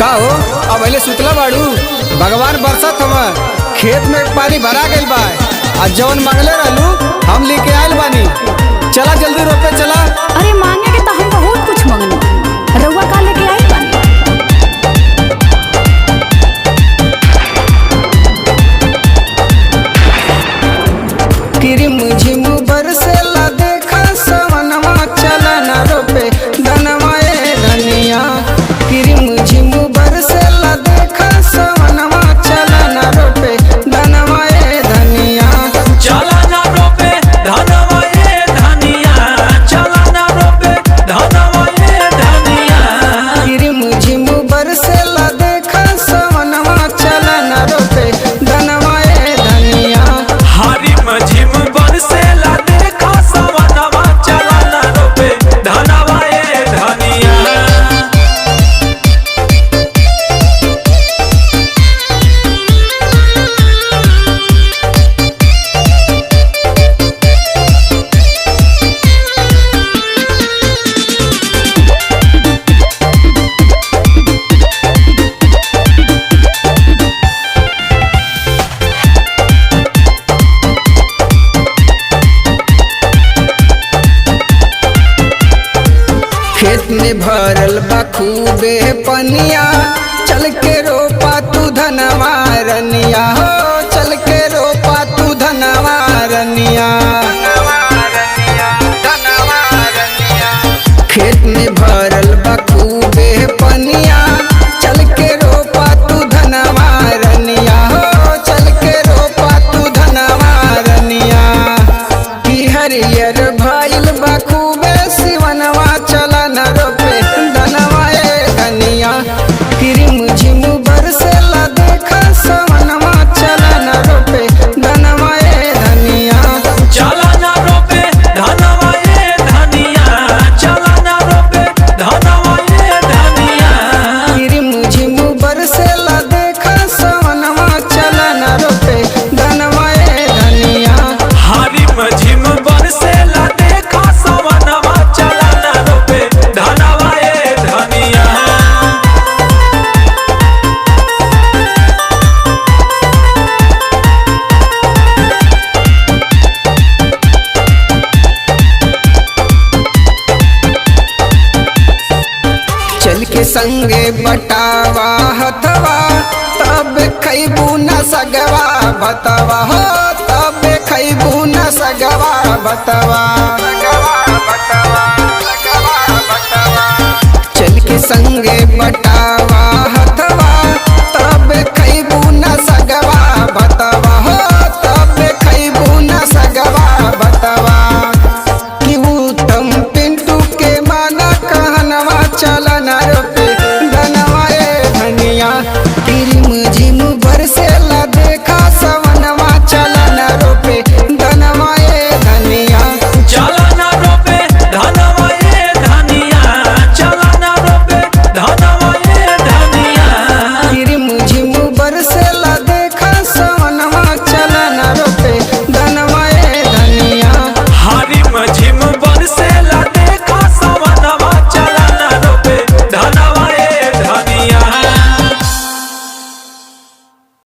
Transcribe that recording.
का हो अब पहले सुतला बाड़ू। भगवान बरसत हव, खेत में पानी भरा गइल बा। आ जवन मंगले रहलू हम लेके आइल बानी। चला जल्दी रोपे चला। अरे मांगे के तो हम बहुत कुछ मंगनी, रउआ का लेके आई बानी? किरिम झिम बरसेला देखा सवनवा, चला न रोपे धनवा ए धनिया। किरिम झिम बरसेला देखा सवनवा, चला न रोपे धनवा ए धनिया। चला ना रोपे धनवा ए धनिया, चला ना रोपे धनवा ए धनिया। किरिम झिम बरसेला देखा सवनवा, चला न रोपे धनवा ए धनिया। हरी मझिम बरसेला देखा सवनवा, चला ना रोपे धनवा ए धनिया। खेत में भरल बा खूबे पनिया, चल के रोपा तू धनवा रनिया। हो चल के रोपा तू धनवा रनिया। खेत में भरल बा खूबे पनिया, चल के रोपा तू धनवा रनिया। हो चल के रोपा तू धनवा रनिया। की हरियर भइल बा खूबे सिवनवा, चला न रोपे धनवा ए धनिया। किरिम झिम बरसेला देखा सवनवा, चला न रोपे धनवा ए धनिया। चला ना रोपे धनवा ए धनिया, चला ना रोपे धनवा ए धनिया। किरिम झिम बरसेला देखा सवनवा, चला न रोपे धनवा ए धनिया। हरी मझिम बरसेला देखा सवनवा, चला ना रोपे धनवा ए धनिया। चल के संगे बटावा हथवा, तब खैबू न सगवा बतवा। हो तब खैबू न सगवा बतवा।